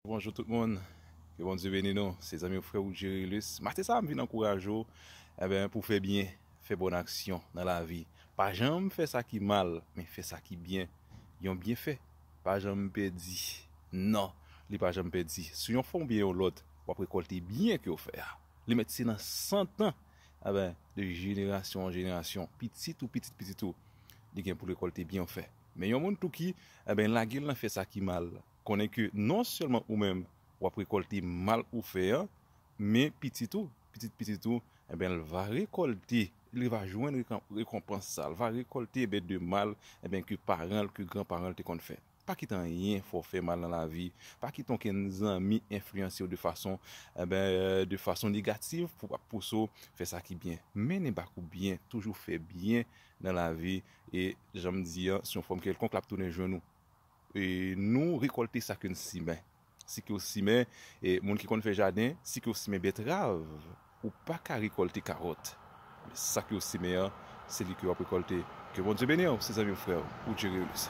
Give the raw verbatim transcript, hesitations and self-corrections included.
Bonjou tout moun. Ke Bondye beni nou. Se zanmi w frè w Jerry Lus. Maten sa a, m vin ankouraje w, enben, pou w fè byen, fè bòn aksyon nan lavi. Pa janm fè sa ki mal, men fè sa ki byen. Yon byenfè pa janm pèdi. Non, li pa janm pèdi. Si yon fè oubyen yon lòt, w ap rekòlte byen ke w fè a. Li mèt se nan san tan, enben, de jenerasyon an jenerasyon, pitit ou pitit pitit ou, li gen pou l rekòlte byen w fè. Men yon moun tou ki, enben, lage l nan fè sa ki mal, konnen ke non sèlman ou menm, w ap rekòlte mal ou fè an, men pitit ou, pitit pitit ou, enben, l va rekòlte, li va jwenn rekan-, rekonpans sa, l va rekòlte, enben, de mal, enben, ke paran l, ke granparan l te konn fè. Pa kite anyen fè w fè mal nan lavi. Pa kite okenn zanmi enfliyanse w de fason, enben, de fason negatif pou ap pouse w fè sa ki byen. Mennen bak ou byen, toujou fè byen nan lavi. E jan m di an, se yon fòm kèlkonk l ap tounen jwenn ou. E nou rekòlte sa ke n simen. Si ke w simen, e moun ki konn fè jaden, si ke w simen betrav, ou pa ka rekòlte kawòt. Men sa ke w simen an, se li ke w ap rekòlte. Ke Bondye beni w, se zanmi w frè w, ou Jerry Lus.